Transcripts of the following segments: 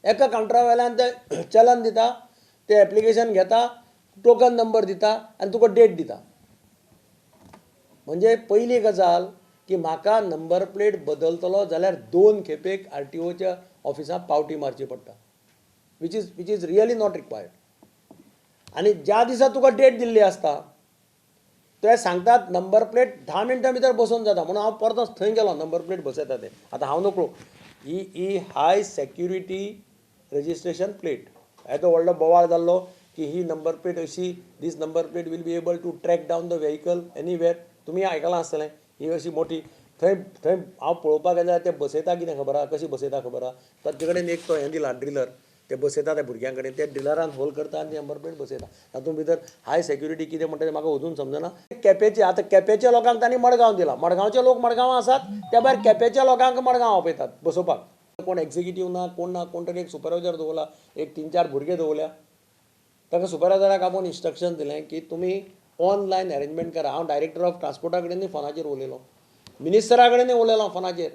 एका कावंटरा वेल्यान ते चलन दिता, ते एप्लिकेशन घेता, टोकन नंबर दिता आनी तुका डेट दिता. म्हणजे पयली गजाल की म्हाका नंबर प्लेट बदलतलो जाल्यार दोन खेपेक आरटीओच्या ऑफिसांत पावटी मारची पडटा, which is really not required. आनी ज्या दिसा तुका डेट दिल्ली आसता, ते सांगतात नंबर प्लेट 10 मिनटां भितर बसोवन जाता म्हणून. हांव परतो थंय गेलो, नंबर प्लेट बसयता ते. आतां हांव नकळो, ही ही हाय सेक्युरिटी रजिस्ट्रेशन प्लेट. येदो व्हडलो बोवाळ जाल्लो की ही नंबर प्लेट अशी, this number plate will be able to track down the vehicle anywhere. तुमी आयकलां आसतलें. ही अशी मोठी थंय थंय हांव पळोवपाक गेल्यार ते बसयता कितें खबर आहा, कशी बसयता खबर आहा. तांचे कडेन एक तो हें दिला, ड्रिलर. ते बसयता त्या भुरग्यां कडेन, ते ड्रिलरान होल करता आनी नंबर प्लेट बसयता. तातूंत भितर हाय सेक्युरिटी कितें म्हणटा तें म्हाका अजून समजना. केपेंचे, आतां केपेंच्या लोकांक तांणी मडगांव दिला. मडगांवचे लोक मडगांवां आसात, त्या भायर केपेंच्या लोकांक मडगांव आपयतात बसोवपाक. कोण एक्झिक्युटीव ना, कोण ना, कोण तरी एक सुपरवायजर दवरला, एक तीन चार भुरगे दवरल्या. ताका सुपरवायजराक आपोवन इन्स्ट्रक्शन दिलें की तुमी ऑनलायन अरेंजमेंट करा. हांव डायरेक्टर ऑफ ट्रान्सपोर्टा कडेनूय फोनाचेर उलयलो, मिनिस्टरा कडेनूय उलयलो फोनाचेर.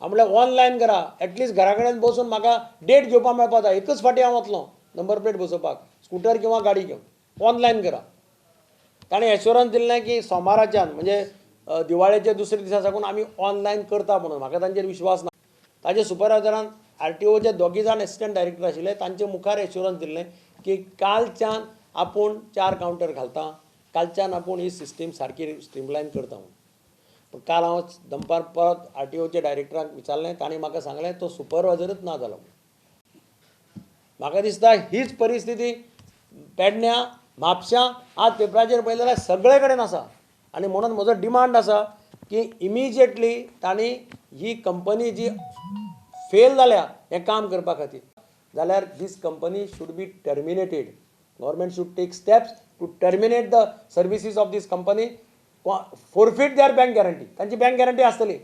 हांव म्हणल्यार ऑनलायन करा, एटलिस्ट घरा कडेन बसून म्हाका डेट घेवपाक मेळपा जाय. एकच फावटी हांव वतलो नंबर प्लेट बसोवपाक, स्कुटर किंवा गाडी घेवन. ऑनलायन करा. ताणें एश्योरन्स दिल्लें की सोमाराच्यान, म्हणजे दिवाळेच्या दुसऱ्या दिसा साकून आमी ऑनलायन करता म्हणून. म्हाका तांचेर विश्वास ना. ताजे सुपरवायजरान आरटीओचे दोगी जाण एसिस्टंट डायरेक्टर आशिल्ले, तांचे मुखार एश्योरन्स दिल्लें की कालच्यान आपूण चार कावंटर घालता, कालच्यान आपूण ही सिस्टीम सारकी स्ट्रीमलायन करता म्हणून. पूण काल हांव दनपार परत आरटीओच्या डायरेक्टराक विचारलें, तांणी म्हाका सांगलें तो सुपरवायजरच ना जालो. म्हाका दिसता हीच परिस्थिती पेडण्यां, म्हापश्यां, आज पेपराचेर पळयलें जाल्यार सगळे कडेन आसा. आनी म्हणून म्हजो डिमांड आसा की इमिजिएटली तांणी ही कंपनी जी फेल जाल्या हें काम करपा खातीर जाल्यार, this company should be terminated. Government should take steps to terminate the services of this company, forfeit their bank guarantee. तांची बँक गॅरंटी आसतली,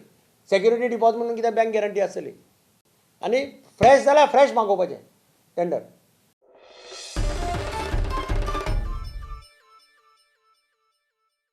सेक्युरिटी डिपॉझिट म्हणून कितें बँक गॅरंटी आसतली, आनी फ्रेश जाल्यार फ्रेश मागोवपाचें टेंडर.